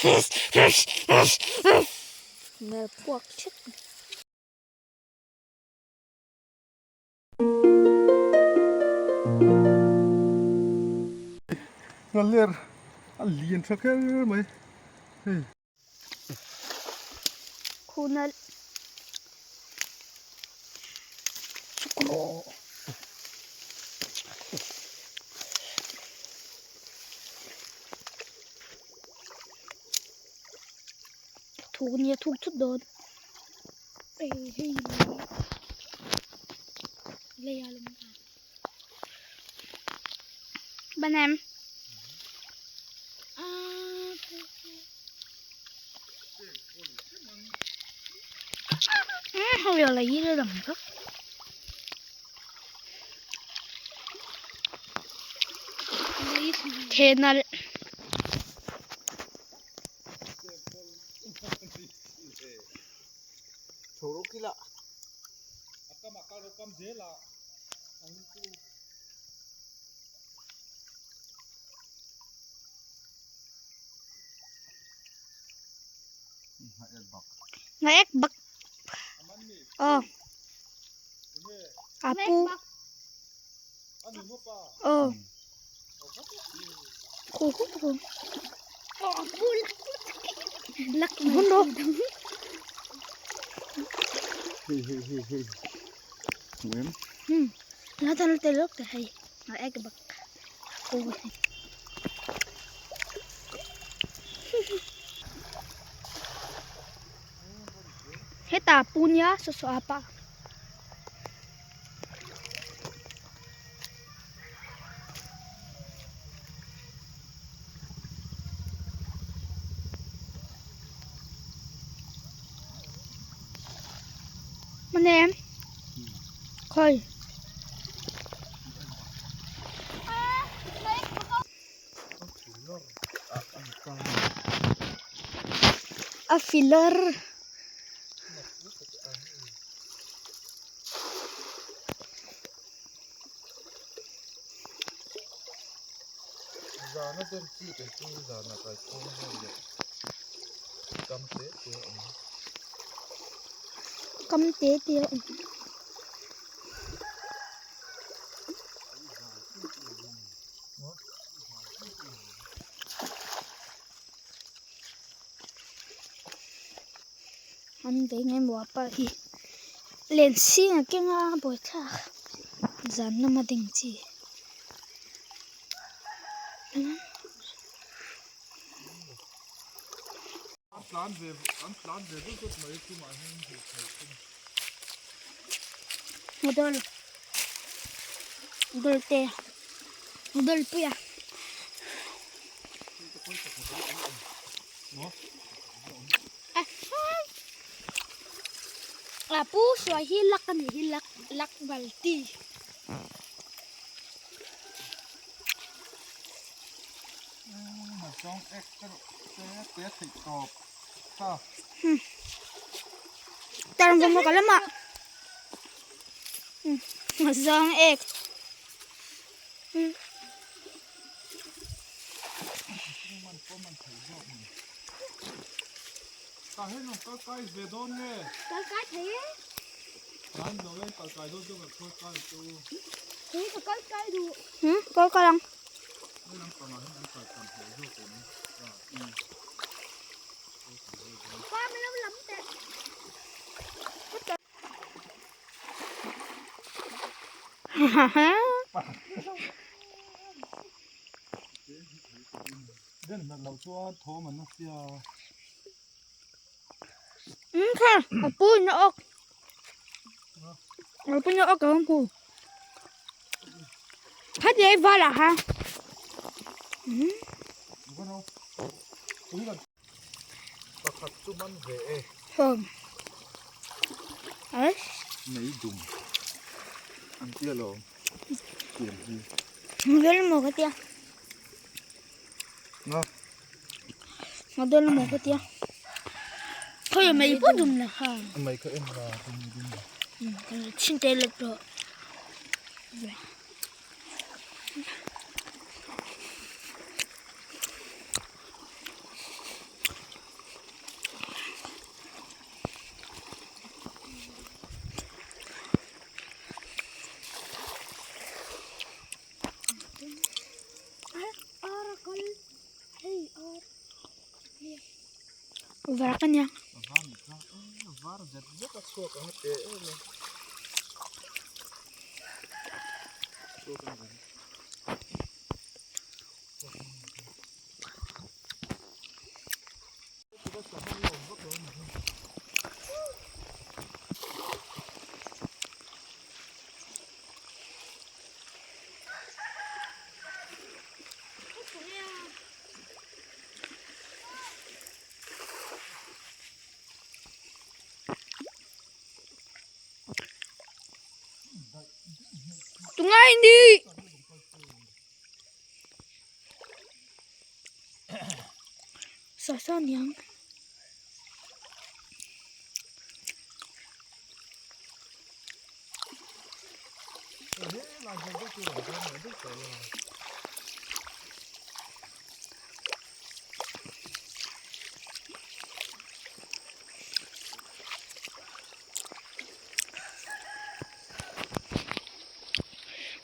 Hmel puak thet. Ngaler a lian tha kher mai hei. Khunal. Thuk nia thuk thut dawn. Bên em. Không giờ là gì đó đồng thức. Thế nào Ngaek bak. Ờ. Apu. Ờ. Khu khu khu. Lắc hun đâu. Hei hei hei hei. Hmu em? Hmm. Nó thân tê lúc thì hay. Ngaek bak. Khu. Heta punya so so apa. Anh em. Khơi. A filler. Zana den chi te chu zana kai khawm ho leh kam te te a awm. Kam te te a awm. An ve nge maw pa hi len sing a keng a buaithlak zan lama ding chi. Model model te model pui a. A pu suai hi lak a nih hi lak lak balti. Tarang vang ka lama. Mazang ek. Kal kai thei e. Kal kai duh. Kal kai ang. Kha a pu na awk a pu na awk ka hmu kha ti ai val ah kha Pakhat chu man ve e. Hom. Ai. Nei dum. An tia lo. Tiang hi. Model mo ka tia. Nga. Model mo ka tia. Khoi mai pu dum la ha. Mai kha em ra dum dum. Chin te le to. Varak ania. Tungai ni. Sa sa niang.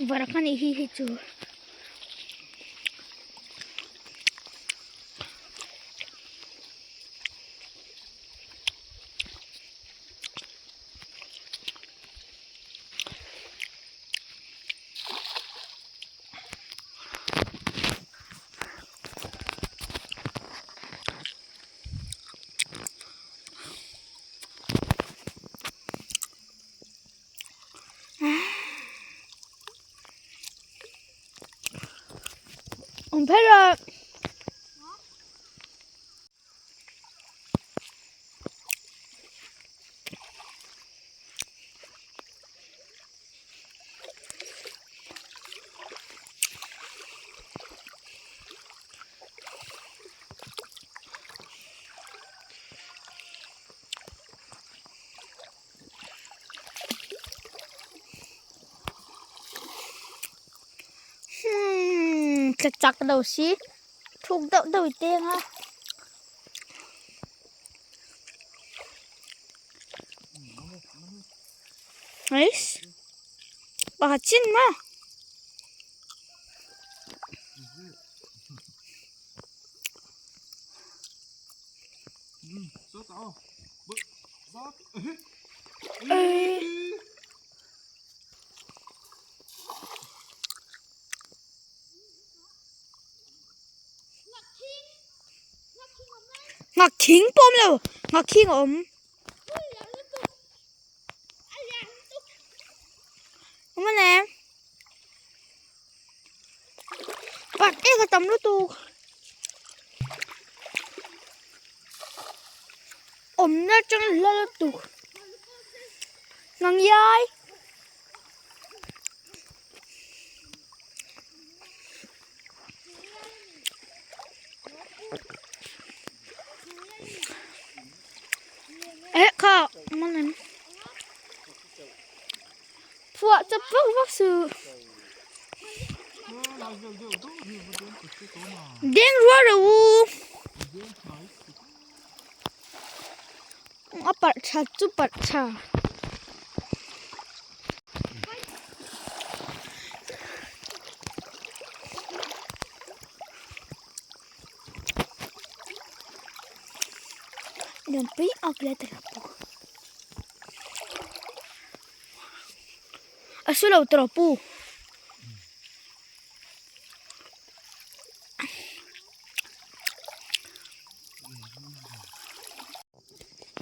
Varak a nih hi hei chu. Awm phei rawh. Hmm, tla chak lo si thuk deuh deuh i teng a. Eish pakhat chin maw? Ngak khing pawh awm lo ngak khing a awm. Awm a nem. Pat ek a tam lutuk. Awmna atang hla lutuk. Ngang iai. Eh kha mang em. Phuah chap vak vak suh. Deng rual ro u. A parh tha chu parh tha. Lianpui ak le tarapu. A su lo tarapu.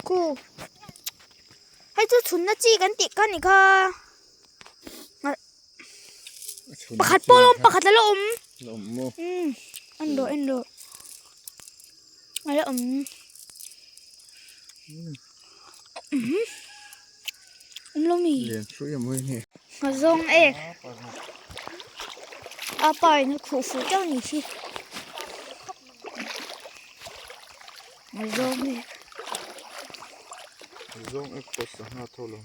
Ku hei chu chhunna chi kan tih kha ni kha pakhat pawh a awm pakhat a la awm umm en rawh en rawh a la awm awm lo mi a zawng e a pa in a khuh fuh teuh a ni hi. Zawng ek. Zawng ek pawh sangha tho lo.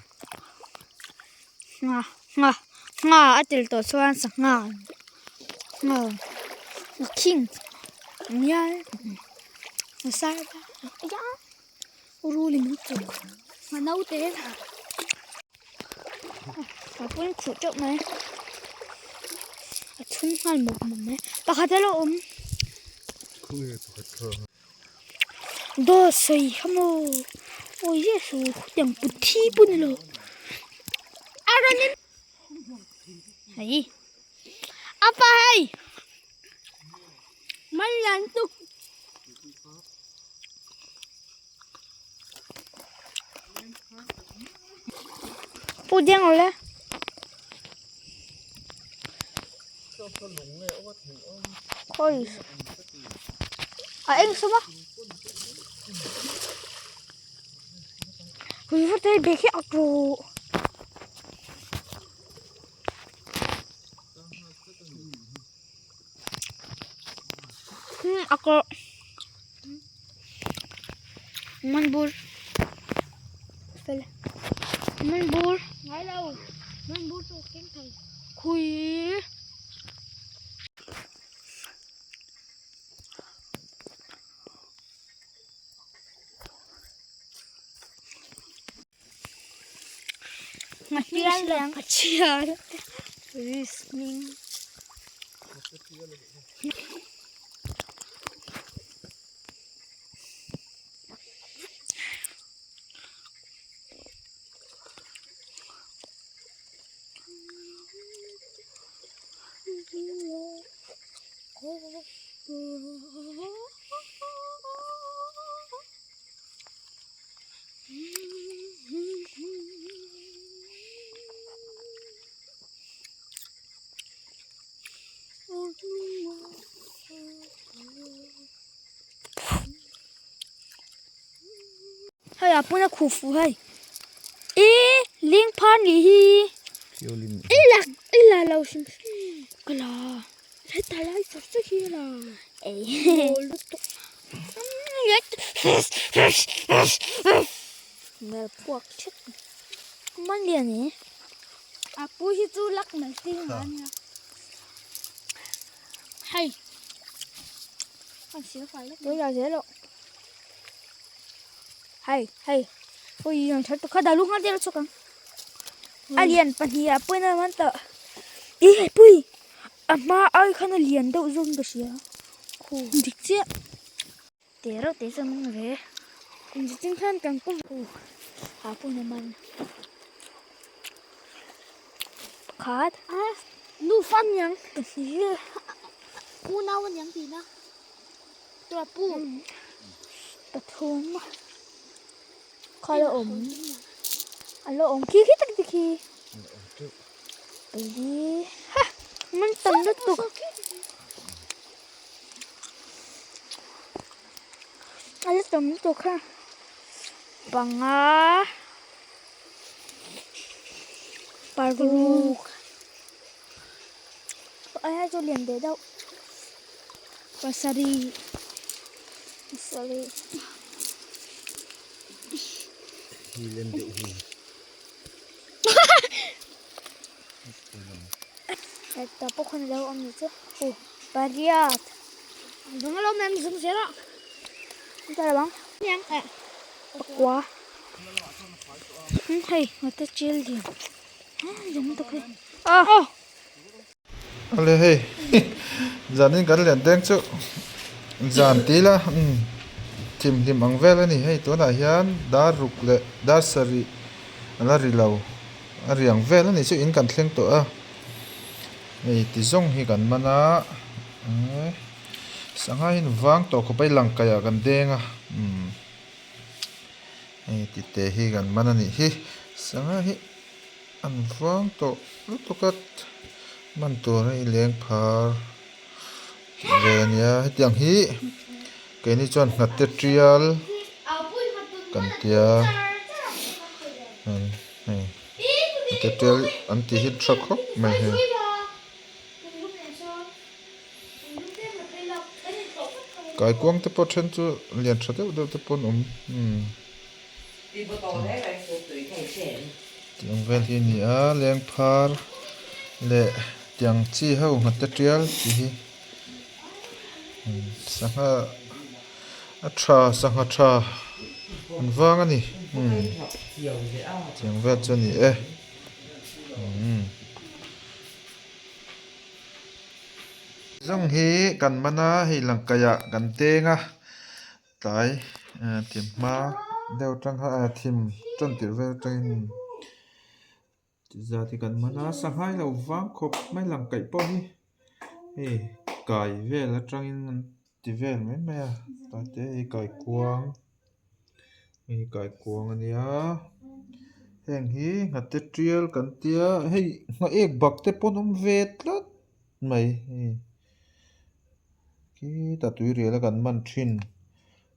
Ngha ngha ngha a tel tawh chuan sangha ngha ngha khing ngial a sar a rul in an chuk a naute a pawn khuh teuh mai a chhung nghal mawp mawp mai pakhat a la awm. Daw sawi kha maw awi Jesu khutiang put thi pawh ni lo a rawn in hei apa hei man lian tuk pu deng le. Khawi a eng sawm a hui vat hei bag hi ak rawh. Hmm ak rawh man bur fel man bur ngai lo man bur chu keng thei khui. Nghathial Listening. Hei a pawna khuh fuh hei i ling phar nih hi i la i la lo hrim hrim ka la heta lai chawp chawp hi la mawl lutuk hmel puak thet man lian e a pu hi chu lak mai ting a nia hei tui a zel aw. Hei hei pui ang that kha dalu nghal tel chhuak ang a lian pahnih ah pawhin a man tawh ih hei pui a hma ai khan a lian deuh zawk in ka hria khu dik chiah te reuh te chuan an ve engtin khan kan pawm ah pawhin a man pakhat nufa aniang pahnih unau aniang tihna. Pathum kha la awm a la awm khi khi tak te khi pali ha man tam lutuk a la tam lutuk ha panga paruk a chu lian ve deuh. Pasarih pasarih. Hi len deuh hi. Heta pawh khawn alo awm ni chu aw pariat Dang alo mem zum zel a. Heta lo ang pakua hei ngate chil din dang tak hei ah. Ale hei zanin kan lian deng chu zan ti ila umm thimhlim ang vel a ni hei tunah hian dar ruk leh dar sarih a la ri lo a ri ang vel a ni chu in kan thleng tawh a hei ti zawng hi kan man a sangha hi vang tawh khawp a i lang kaih ah kan deng a umm hei ti te hi kan man a nih hi sangha hi. An vang tawh lutuk a man tur hei leng phar tih vel a nia hetiang hi keini chuan hnate tial kan tia hei hnate tial an tih hi tha khawp mai hei. Kaikuang te pawh then chu lian tha deuh deuh te pawh an awm umm. Tiang vel hi a ni a lengphar leh tiang chi ho nghate tial tih hi sangha a tha sangha tha an vang a ni tiang vel chu a ni e. Zawng hi kan man a hei langkaih ah kan teng a. Tlai thim hma deuh atang kha thim tan tirh vel atangin ti zat hi kan man a sangha hi lo vang khawp mai lang kaih pawh hi hei kai vel atangin an ti vel mai mai a tlai te hi kaikuang hei kaikuang a nia heng hi nghate tial kan tia hei nghaek bak te pawh an awm ve tlat mai hei. Khitah tui rial a kan man thin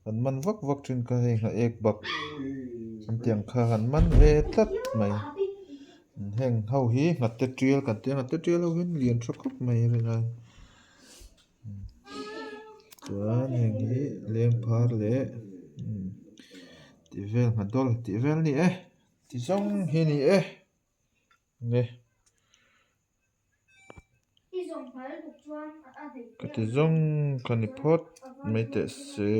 kan man vak vak thin kha hei nghaek bak an tih ang kha han man ve tlat mai heng ho hi nghate tial kan tia nghate tial ho hi an lian tha khawp mai a rinai chuan heng hi lengphar leh tih vel nghadawl tih vel a ni e ti zawng hi a ni e. Ka ti zawng ka ni phawt mai teh se.